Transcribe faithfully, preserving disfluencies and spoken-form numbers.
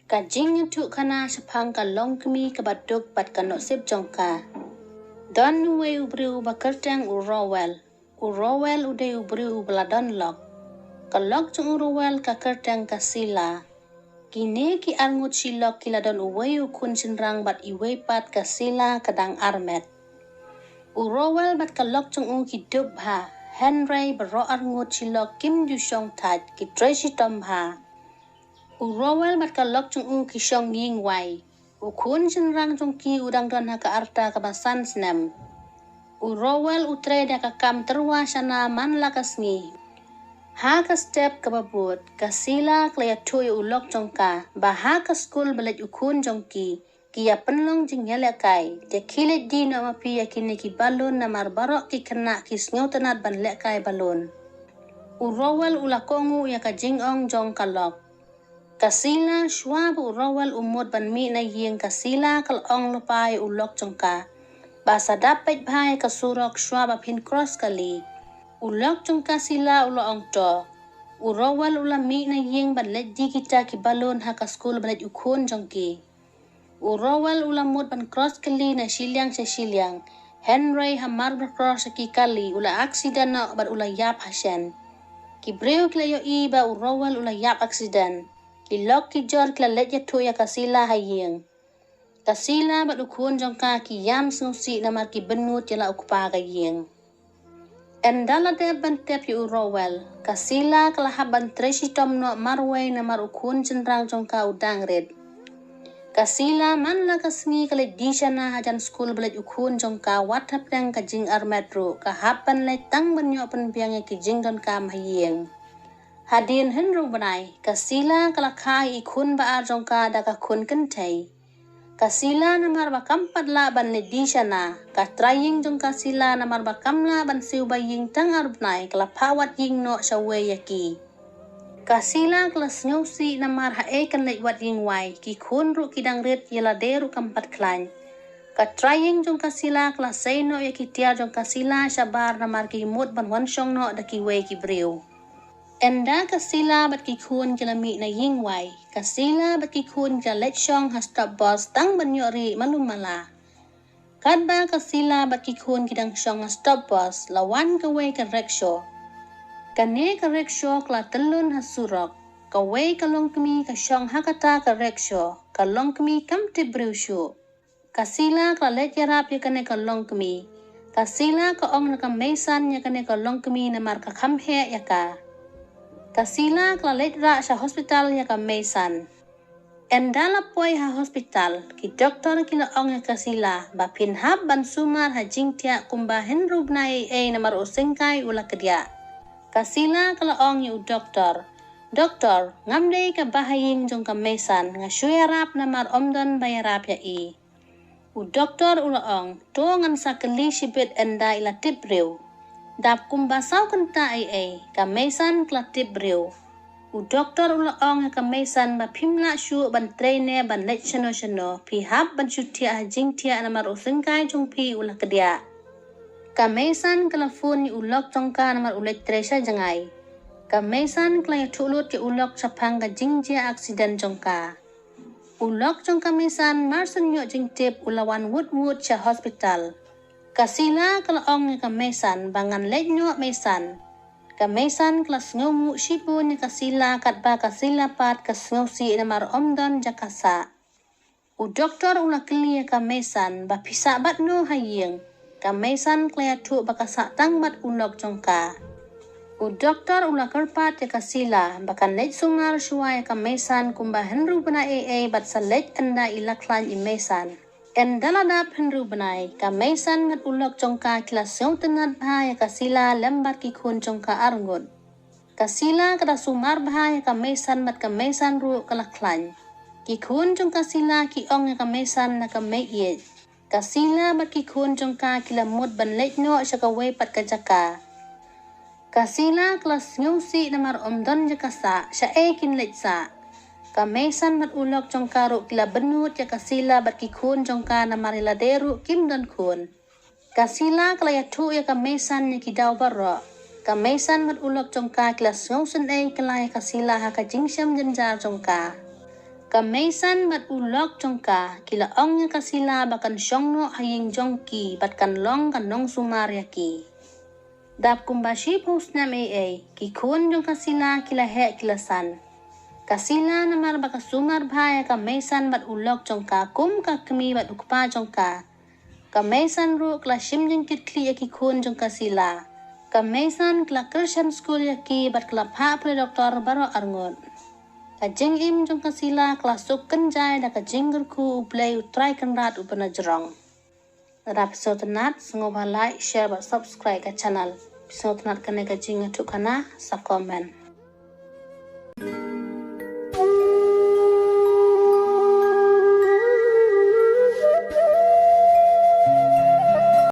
Ka jingïathuhkhana shaphang ka longkmie kaba duk bad ka nusip jong ka. Don uwei u briew uba kyrteng u Rowell. U Rowell u dei u briew uba la don lok. Ka lok jong u Rowell ka kyrteng ka Sila. Kine ki arngut shilok ki la don uwei u khun shynrang bad iwei pat ka Sila ka dang armet. U Rowell bad ka lok jong u ki duk bha, hynrei baroh arngut shilok kim ju shong thait, ki trei shitom bha. U Rowell bad ka lok jong u ki shong ïing wai. U khun shynrang jong ki u dang don ha ka rta kaba san snem. U Rowell u trei da ka kam tyrwa shana man la ka sngi. Ha ka step kaba bud, ka Sila ka la ïathuh ïa u lok jong ka, ba ha ka skul ba leit u khun jong ki, ki ïa pynlong jingïalehkai, te khie leit die noh ma phi ïa kine ki balloon namar baroh ki khynnah ki sngewtynnat ban lehkai balloon. U Rowell u la kohnguh ïa ka jingong jong ka lok. Ka Sila shuwa ba u Rowell u mut ban mih na ïing ka Sila ka la ong lypa ïa u lok jong ka. Ba sa dap peit bha ïa ka surok shuwa ba phin cross kali. U lok jong ka Sila u la ong to. U Rowell u la mih na ïing ban leit die kita ki balloon ha ka skul ba leit u khun jong ki. U Rowell u la mut ban cross kali na shiliang sha shiliang. Hynrei hamar ba cross sha ki kali u la accident noh bad u la ïap ha shen. Ki briew ki la ïohi ba u Rowell u la ïap accident. Ki lok ki jor ki la leit ïathuh ïa ka Sila ha ïing. Ka Sila bad u khun jong ka ki ïam sngewsih namar ki bynnud ïa la u kpa ka ïing. Ynda la dep ban tep ïa u Rowell, ka Sila ka la hap ban trei shitom noh marwei namar u khun shynrang jong ka u dang rit. Ka Sila man la ka sngi ka leit die shana hajan skul ba leit u khun jong ka wat hapdeng ka jingarmet ruh, ka hap ban leit tang ban ïoh pynbiang ïa ki jingdonkam ha ïing. Hadien hynriew bnai, ka Sila ka la kha ïa i khun ba ar jong ka da ka khun kynthei. Ka Sila namar ba kam pat lah ban leit die shana, ka trai ïing jong ka Sila namar ba kam lah ban siew ba ïing tang ar bnai, ka la phah wad ïing noh shawei ïa ki. Ka Sila ka la sngewsih namar haei kan leit wad ïing wai, ki khun ruh ki dang rit, ïa lade ruh kam pat khlaiñ. Ka trai ïing jong ka Sila ka la sei noh ïa ki tiar jong ka Sila shabar namar ki mut ban wan shong noh da kiwei ki briew. Ynda ka Sila bad ki khun ki la mih na ïing wai, ka Sila bad ki khun ki la leit shong ha stop bus tang ban ïoh rieh malu mala. Katba ka Sila bad ki khun ki dang shong ha stop bus, la wan kawei ka rickshaw. Kane ka rickshaw ka la tyllun ha surok. Kawei ka longkmie ka shong ha kata ka rickshaw, ka longkmie kam tip briew shuh. Ka Sila ka la leit ïarap ïa kane ka longkmie. Ka Sila ka ong na ka meisan ïa kane ka longkmie namar ka kham heh ïa ka. Ka Sila ka la leit rah sha hospital ïa ka meisan. Ynda la poi ha hospital, ki doktor ki la ong ïa ka Sila, ba phin hap ban sumar ha jingthiah kumba hynriew bnai ei ei namar u syngkai u la kdiah. Ka Sila ka la ong ïa u doktor, "Doktor, ngam dei kaba ha ïing jong ka meisan, nga shu ïarap namar ym don ba ïarap ïa i." U doktor u la ong, "To ngan sa kylli shibit ynda i la tip briew." Dap kumba saw kynta ei ei, ka meisan ka la tip briew. U doktor u la ong ïa ka meisan, "Ba phim lah shuh ban trei ne ban leit shano shano, phi hap ban shu thiah ha jingthiah namar u syngkai jong phi u la kdiah." Ka meisan ka la phone ïa u lok jong ka namar u leit trei sha jngai. Ka meisan ka la ïathuh lut ïa u lok shaphang ka jingjia accident jong ka. U lok jong ka meisan mar shu ïoh jingtip u la wan wut wut sha hospital. Ka Sila ka la ong ïa ka meisan, "Ba ngan leit noh meisan." Ka meisan ka la sngewnguh shibun ïa ka Sila katba ka Sila pat ka sngewsih namar ym don jaka sah. U doktor u la kylli ïa ka meisan, "Ba phi sah bad no ha ïing?" Ka meisan ka la ïathuh ba ka sah tang bad u lok jong ka. U doktor u la kyrpad ïa ka Sila, ba kan leit sumar shuwa ïa ka meisan kumba hynriew bnai ei ei bad sa leit ynda i la khlaiñ i meisan. Ynda la dap hynriew bnai, ka meisan bad u lok jong ka ki la sngewtynnat bha ïa ka Sila lem bad ki khun jong ka arngut. Ka Sila ka da sumar bha ïa ka meisan bad ka meisan ruh ka la khlaiñ. Ki khun jong ka Sila ki ong ïa ka meisan na ka mei ïeit. Ka Sila bad ki khun jong ka ki la mut ban leit noh sha kawei pat ka jaka. Ka Sila ka la sngewsih namar ym don jaka sah, shaei kin leit sah. Ka meisan bad u lok jong ka ruh ki la bynnud ïa ka Sila bad ki khun jong ka namar ïa lade ruh kim don khun. Ka Sila ka la ïathuh ïa ka meisan ïa ki daw baroh. Ka meisan bad u lok jong ka ki la sngewsynei kylla ïa ka Sila ha ka jingshem jynjar jong ka. Ka Meisan bad u lok jong ka ki la ong ïa ka Sila ba kan shong noh ha ïing jong ki bad kan long ka nongsumar ïa ki. Dap kumba shiphew snem ei ei, ki khun jong ka Sila ki la heh ki la san. Ka Sila namar ba ka sumar bha ïa ka Meisan bad u lok jong ka kum ka kmie bad u kpa jong ka, ka Meisan ruh ka la shim jingkitkhlieh ïa ki khun jong ka Sila. Ka Meisan ka la kyrshan skul ïa ki bad ka la phah pule doktor baroh arngut. Ka jingim jong ka Sila ka la suk kynjai da ka jingkyrkhu U Blei U Trai Kynrad uba na jrong. Lada phi sngewtynnat, sngewbha like, share bad subscribe ka channel. Phi sngewtynnat kane ka jingïathuhkhana, sa comment.